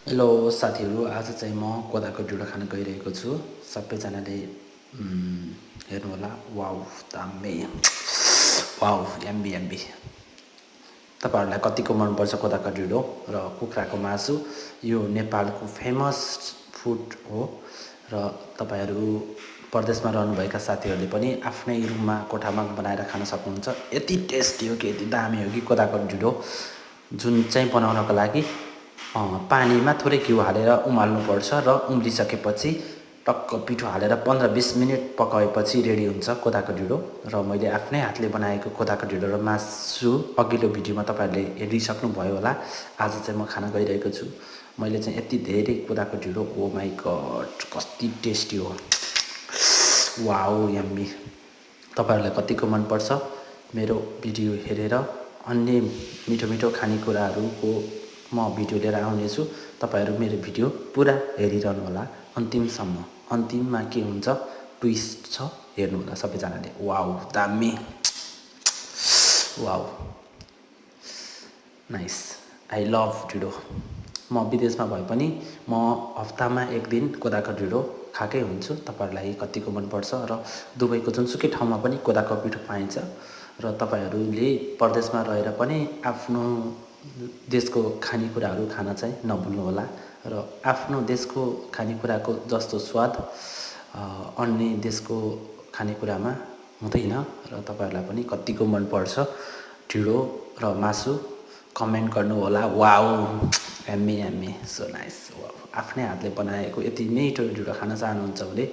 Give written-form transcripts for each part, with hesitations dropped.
Hello साथीहरू, आज चाहिँ म कोदाको ढिँडो खान गइरहेको छु। सबैजनाले हेर्नु होला। वाउ दामी, वाउ यम्बी यम्बी। तपाईहरूलाई कतिको मनपर्छ कोदाको ढिँडो र कुखुराको मासु? यो नेपालको फेमस फुड हो र तपाईहरू परदेशमा रहनुभएका साथीहरूले पनि आफ्नै रुममा कोठामा बनाएर खान सक्नुहुन्छ। यति टेस्टी हो कि, यति दामी हो कि कोदाको ढिँडो, जुन चाहिँ बनाउनको लागि पानीमा थोरै घिउ हालेर उमाल्नुपर्छ र उम्लिसकेपछि टक्क पिठो हालेर 15-20 मिनट पकाएपछि रेडी हुन्छ कोदाको ढिँडो। र मैले आफ्नै हातले बनाएको कोदाको ढिँडो र मासु अघिल्लो भिडियोमा तपाईँहरूले हेरिसक्नुभयो होला। आज चाहिँ म खान गइरहेको छु। मैले चाहिँ यति धेरै कोदाको ढिँडो, ओ माई गड कति टेस्टी हो, वाउ यम्मी। तपाईँहरूलाई कतिको मनपर्छ मेरो भिडियो हेरेर? अन्य मिठो मिठो खानेकुराहरूको म भिडियो लिएर आउनेछु। तपाईहरू मेरो भिडियो पुरा हेरिरहनु होला अन्तिमसम्म। अन्तिममा के हुन्छ ट्विस्ट छ, हेर्नु होला सबैजनाले। वाउ दामी, वाउ नाइस, आई लभ ढिँडो। म विदेशमा भए पनि म हप्तामा एक दिन कोदाको ढिँडो खाएकै हुन्छु। तपाईहरूलाई कतिको मनपर्छ? र दुबईको जुनसुकै ठाउँमा पनि कोदाको पिठो पाइन्छ र तपाईहरूले परदेशमा रहेर पनि आफ्नो देशको खानेकुराहरू खान चाहिँ नभुल्नुहोला। र आफ्नो देशको खानेकुराको जस्तो स्वाद अन्य देशको खानेकुरामा हुँदैन। र तपाईहरूलाई पनि कतिको मनपर्छ ढिँडो र मासु कमेन्ट गर्नु होला। Wow Emmy Emmy, so nice. आफ्नै हातले बनाएको यति मिठो ढिँडो खान चाहनुहुन्छ भने,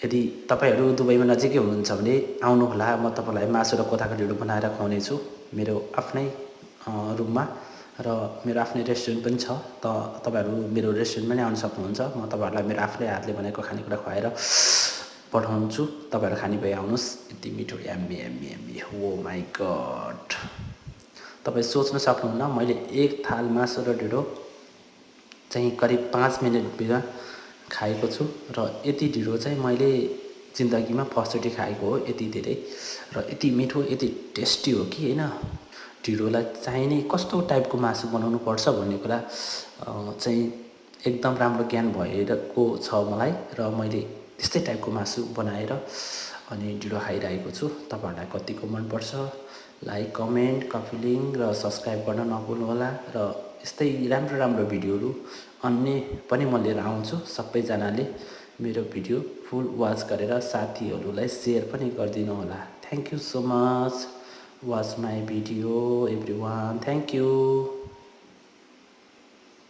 यदि तपाईँहरू दुबईमा नजिकै हुनुहुन्छ भने आउनुहोला। म तपाईँलाई मासु र कोदाको ढिँडो बनाएर खुवाउनेछु मेरो आफ्नै रुममा। र मेरो आफ्नै रेस्टुरेन्ट पनि छ, तपाईँहरू मेरो रेस्टुरेन्टमा नै आउन सक्नुहुन्छ। म तपाईँहरूलाई मेरो आफ्नै हातले बनाएको खानेकुरा खुवाएर पठाउँछु। तपाईँहरू खाने भए आउनुहोस्। यति मिठो एम्मी एम्मी एम्मी, ओ माई गड। तपाईँ सोच्न सक्नुहुन्न, मैले एक थाल मासु र ढिँडो चाहिँ करिब 5 मिनटमा खाएको छु। र यति ढिँडो चाहिँ मैले जिन्दगीमा फर्स्टचोटि खाएको हो, यति धेरै र यति मिठो, यति टेस्टी हो कि होइन। ढिँडोलाई चाहिने कस्तो टाइपको मासु बनाउनु पर्छ भन्ने कुरा चाहिँ एकदम राम्रो ज्ञान भएको छ मलाई। र मैले त्यस्तै टाइपको मासु बनाएर अनि ढिँडो खाइरहेको छु। तपाईँहरूलाई कतिको मनपर्छ? लाइक, कमेन्ट, कफी लिङ्क र सब्सक्राइब गर्न नभुल्नुहोला। र यस्तै राम्रो राम्रो भिडियोहरू अन्य पनि म लिएर आउँछु। सबैजनाले मेरो भिडियो फुल वाच गरेर साथीहरूलाई सेयर पनि गरिदिनु होला। Thank you so much, watch my video everyone, thank you.